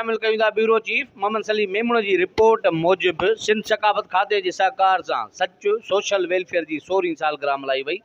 شامل ڪيون ٿا بيورو چيف محمد سليم ميمڻ جي رپورٽ موجب سنڌ ثقافت کاتي جي سهڪار سان سچ سوشل ويلفيئر جي سورهين سالگرهه ملهائي وئي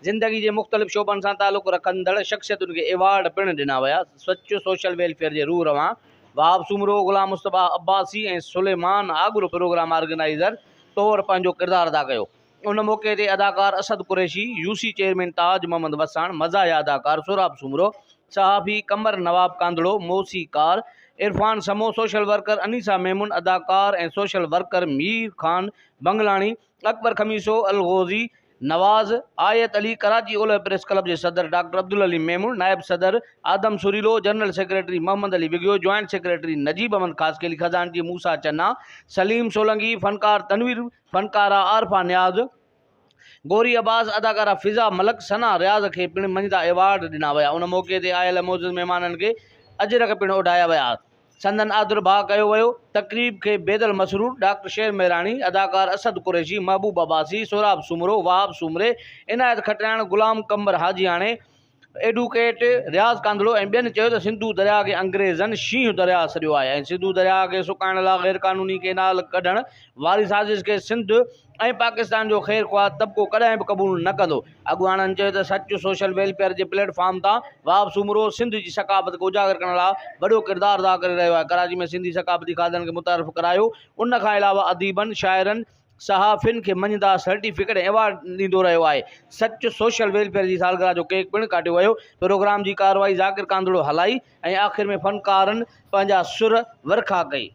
زندگي جي مختلف شعبن سان تعلق رکندڙ شخصيتن کي ايوارڊ پڻ ڏنا ويا سچ سوشل ويلفيئر جي روح روان وهاب سومرو غلام مصطفيٰ عباسي ۽ سليمان آگرو پروگرام آرگنائيزر طور پنهنجو ڪردار ادا ڪيو ان موقعي تي اداڪار اسد قريشي، يوسي چيئرمين تاج محمد وساڻ، مزاحيه اداڪار سهراب سومرو، صحافي قمر نواب ڪانڌڙو، موسيقار عرفان سمون، سوشل ورڪر انيسه ميمڻ، اداڪار ۽ social worker Mir Khan Banglani, Akbar Khamiso, Alghozi Nawaz, آيت علي، ڪراچي اولهه پريس ڪلب جي صدر ڊاڪٽر عبدالعليم ميمڻ، نائب صدر آدم سريلو، general secretary Muhammad Ali Waghio, joint secretary Najeeb Ahmed Khaskheli, خزانچي موسيٰ چنا، سليم سولنگي، فنڪار تنوير فنڪاره عارفه نياز، گوري عباس، اداڪاره فضا ملڪ، ثنا رياض کي پڻ مڃتا ايوارڊ ڏنا ويا. ان موقعي تي آيل معزز مهمانن کي اجرڪ پڻ اوڍايا ويا. سندن آڌر ڀاء ڪيو ويو. تقريب کي بيدل مسرور، ڊاڪٽر شير مهراڻي، اداڪار اسد قريشي، محبوب عباسي، سهراب سومرو، وهاب سومري، عنايت کٽياڻ، غلام قمبر حاجياڻي، ايڊوڪيٽ رياض ڪانڌڙو ۽ ٻين چيو ته سنڌو درياهه کي انگريزن شينهن درياهه سڏيو آهي ۽ سنڌو درياهه کي سڪائڻ لاء غيرقانوني ڪئنال ڪڍڻ واري سازش کي سنڌ ۽ پاڪستان جو خيرخواهه طبقو ڪڏهن به قبول نه ڪندو. اڳواڻن چيو ته سچ سوشل ويلفيئر جي پليٽ فارم تان وهاب سومرو سنڌ جي ثقافت کي اجاگر ڪرڻ لاء وڏو ڪردار ادا ڪري رهيو آهي، ڪراچي ۾ سنڌي ثقافتي کاڌن کي متعارف ڪرايو، ان کان علاوه اديبن، شاعرن، صحافين کي مڃتا سرٽيفڪيٽ ۽ ايوارڊ ڏيندو رهيو آهي. سچ سوشل ويلفيئر جي سالگرهه جو ڪيڪ پڻ ڪاٽيو ويو. پروگرام جي ڪارروائي ذاڪر ڪانڌڙو هلائي ۽ آخر ۾ فنڪارن پنهنجا سر ورکا ڪئي.